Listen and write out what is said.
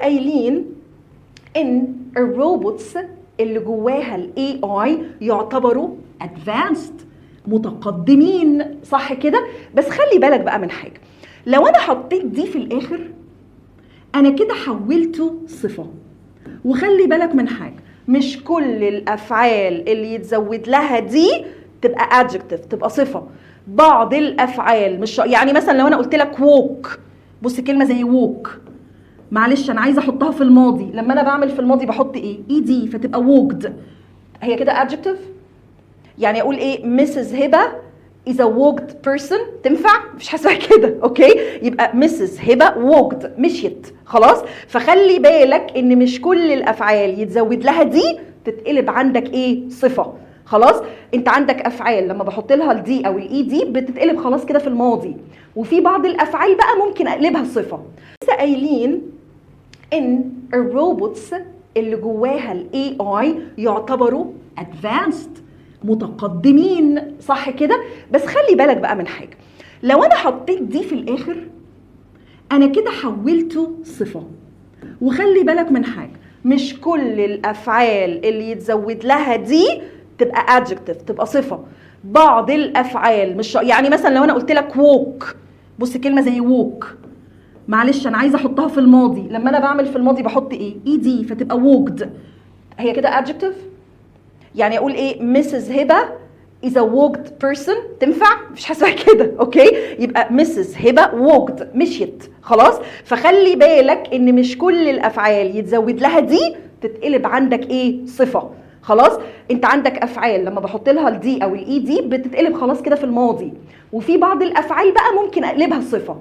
قايلين ان ال robots اللي جواها ال AI يعتبروا advanced، متقدمين، صح كده؟ بس خلي بالك بقى من حاجه، لو انا حطيت d في الاخر انا كده حولته صفه. وخلي بالك من حاجه، مش كل الافعال اللي يتزود لها d تبقى adjective، تبقى صفه. بعض الافعال مش، يعني مثلا لو انا قلت لك walk، بص كلمة زي walk، معلش انا عايزه احطها في الماضي، لما انا بعمل في الماضي بحط ايه؟ ed، فتبقى walked. هي كده adjective؟ يعني اقول ايه؟ Mrs. هبه is a walked person، تنفع؟ مفيش حاجة اسمها كده، okay؟ يبقى Mrs. هبه walked، مشيت، خلاص. فخلي بالك ان مش كل الافعال يتزود لها d تتقلب عندك ايه؟ صفه. خلاص؟ انت عندك افعال لما بحط لها ال d او ال ed بتتقلب خلاص كده في الماضي، وفي بعض الافعال بقى ممكن اقلبها صفه. لسه قايلين ان ال robots اللي جواها ال AI يعتبروا advanced، متقدمين، صح كده؟ بس خلي بالك بقى من حاجه، لو انا حطيت d في الاخر انا كده حولته صفه. وخلي بالك من حاجه، مش كل الافعال اللي يتزود لها d تبقى adjective، تبقى صفه. بعض الافعال مش، يعني مثلا لو انا قلت لك walk، بص كلمة زي walk، معلش انا عايزه احطها في الماضي، لما انا بعمل في الماضي بحط ايه؟ ed، فتبقى walked. هي كده adjective؟ يعني اقول ايه؟ Mrs. هبه is a walked person، تنفع؟ مفيش حاجة اسمها كده، okay؟ يبقى Mrs. هبه walked، مشيت، خلاص. فخلي بالك ان مش كل الافعال يتزود لها d تتقلب عندك ايه؟ صفه. خلاص؟ انت عندك افعال لما بحط لها ال d او ال ed بتتقلب خلاص كده في الماضي، وفي بعض الافعال بقى ممكن اقلبها صفه.